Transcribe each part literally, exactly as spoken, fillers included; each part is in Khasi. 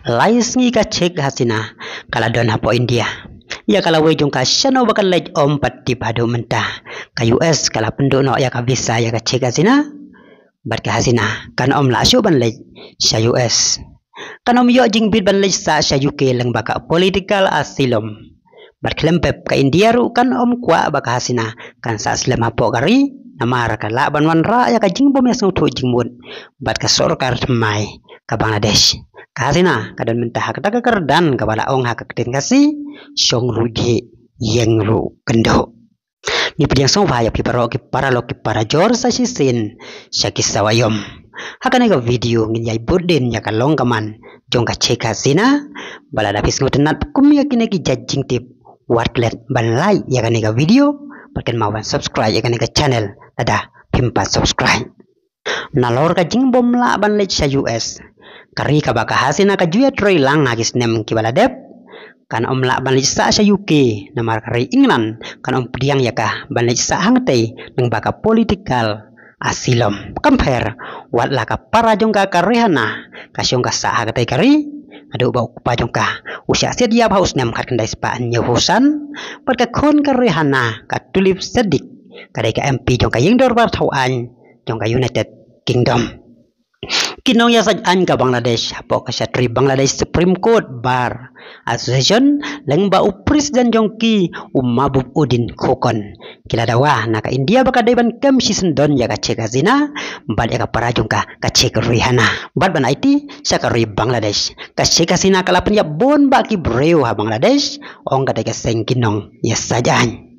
Lai sngi ka Sheikh Hasina ka la don hapoh India. Ïa ka lawei jong ka shano ba kan leit ym pat tip haduh mynta. Ka U S ka la pynduh noh ïa ka visa ïa ka Sheikh Hasina. Bad ka Hasina kan ym lah shuh ban leit sha U S. Kan ym ïoh jingbit ban leit sah sha U K lyngba ka political asylum. Bad khlem pep ka India ruh kan ym kwah ba ka Hasina kan sah slem hapoh ka ri, namar ka lah ban wanrah ïa ka jingbym ïasngewthuh jingmut bad ka sorkar thymmai ka Bangladesh. Ka Hasina ka don mynta ha kata ka kyrdan kaba la ong ha ka ktien Khasi, shong ruh jhieh, ïeng ruh kynduh. Ngi pdiang sngewbha ïa phi baroh ki paralok ki parajor sa shisien sha ki sawa ïom. Ha kane ka video ngin ïai bud dien ïa ka long ka man jong ka Sheikh Hasina. Ba lada phi sngewtynnat kum ïa kine ki jait jingtip, wat klet ban like ïa kane ka video bad kynmaw ban subscribe ïa kane ka channel lada phim pat subscribe. Nalor ka jingbym lah ban leit sha U S, ka ri kaba ka Hasina ka ju ïatrei lang ha ki snem kiba la dep, kan ym lah ban leit sah sha U K, namar ka ri England kan ym pdiang ïa ka ban leit sah hangtei lyngba ka political asylum. Kumba wat la ka para jong ka, ka Rihanna, ka shong ka sah ha katei ka ri, haduh ba u kpa jong ka u shah siat ïap ha u snem khatkhyndai spah hynñiewphew san, bad ka khun ka Rihanna, ka Tulip Siddiq, ka dei ka M P jong ka ïing dorbar thaw aiñ jong ka United Kingdom. Ki nongïasaid aiñ ka Bangladesh hapoh ka shatri Bangladesh Supreme Court Bar Association, lyngba u president jong ki, u Mahbub Uddin Khokon, ki la dawa na ka India ba ka dei ban kem shisyndon ïa ka Sheikh Hasina bad ïa ka para jong ka, ka Sheikh Rihanna, bad ban aiti sha ka ri Bangladesh. Ka Sheikh Hasina ka la pynïap bun bah ki briew ha Bangladesh, ong katei ka seng ki nongïasaid aiñ.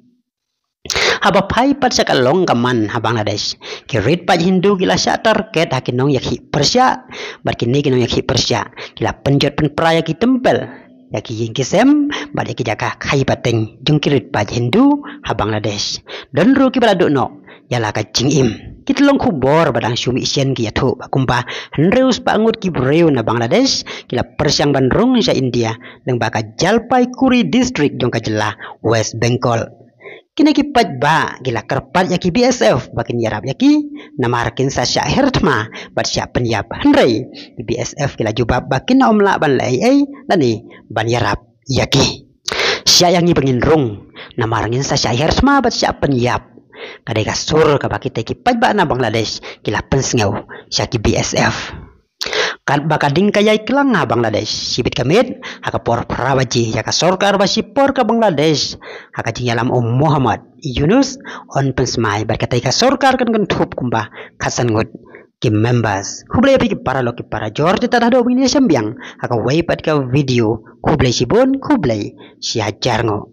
Haba phai pat sha ka long ka man ha Bangladesh, ki rit paid Hindu ki la shah target ha ki nongïakhih pyrshah, bad kine ki nongïakhih pyrshah ki la pynjot pynpra ïa ki temple, ïa ki ïing ki sem, bad ïa ki jaka khaïi pateng jong ki rit paid Hindu ha Bangladesh. Don ruh kiba la duh noh ïa la ka jingim. Ki tyllong khubor ba dang shu mih shen ki ïathuh ba kumba hynriew spah ngut ki briew na Bangladesh ki la pyrshang ban rung sha India lyngba ka Jalpaiguri district jong ka jylla West Bengal. Kine ki paidbah ki la kyrpad ïa ki B S F ba kin ïarap ïa ki, namar kin sa shah her thma bad shah pynïap, hynrei ki B S F ki la jubab ba kin ym lah ban leh ei ei lane ban ïarap ïa ki. Shah ïa ngi ba ngin rung, namar ngin sa shah her thma bad shah pynïap, ka dei ka sur kaba kitei ki paidbah na Bangladesh ki la pynsngew sha ki B S F. Katba ka ding ka ïai klang ha Bangladesh, shibit ka miet ha ka por phra baje, ïa ka sorkar ba shipor ka Bangladesh, ha ka jingïalam u Muhammad Yunus, yn pynsmai bad katei ka sorkar kan kynthup kumba khatsan ngut ki members. Khublei ïa phi ki paralok ki parajor, te tad haduh ba ngin ïashem biang ha kawei pat ka video. Khublei shibun, khublei shihajar nguh.